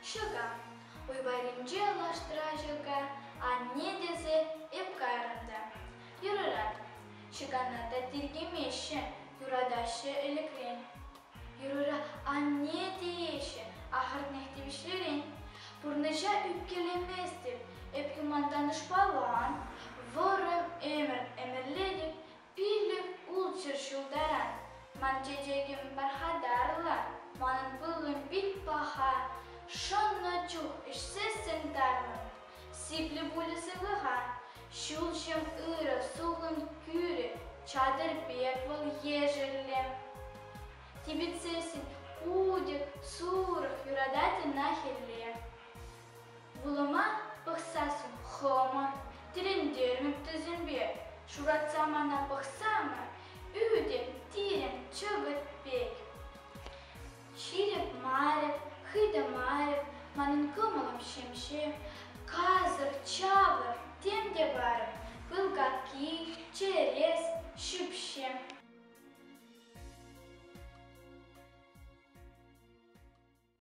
Ҫӑка. Уй варринче лаштра ҫӑка, анне тесе эп кайрӑм та. Юрӑра ҫӑкана та тиркемеҫҫӗ, юратаҫҫӗ ӗлӗкрен. Юрӑра анне тееҫҫӗ, ахӑртнех тивӗҫлӗрен. Пурнӑҫа ӳпкелеместӗп, эп юман танӑшпалан, вӑрӑм ӗмӗр ӗмӗрлетӗп, 5-600 ҫул таран. Ман чечекӗм пархатарлӑ, манӑн пылӑм пит паха, шӑннӑ чух ӗҫсессӗн тармӑн, сиплӗ пулӗ сывлӑха. Ҫулҫӑм ырӑ, сулхӑн кӳрӗ, чатӑр пек вӑл ешӗлле. Типӗтсессӗн путӗк, сурӑх юратать ӑна хӗлле. Вулӑма пӑхсассӑн хӑмӑр, тӗлӗнтермӗп тӗсӗмпе, шуратса мана пӑхсамӑр, ӳтӗм, тирӗм чӑкӑт пек. Ҫирӗп марӗп, хытӑ марӗп, манӑн кӑмӑлӑм ҫемҫе, касӑр, чавӑр, тем те парӑп, пыл какки, чӗре.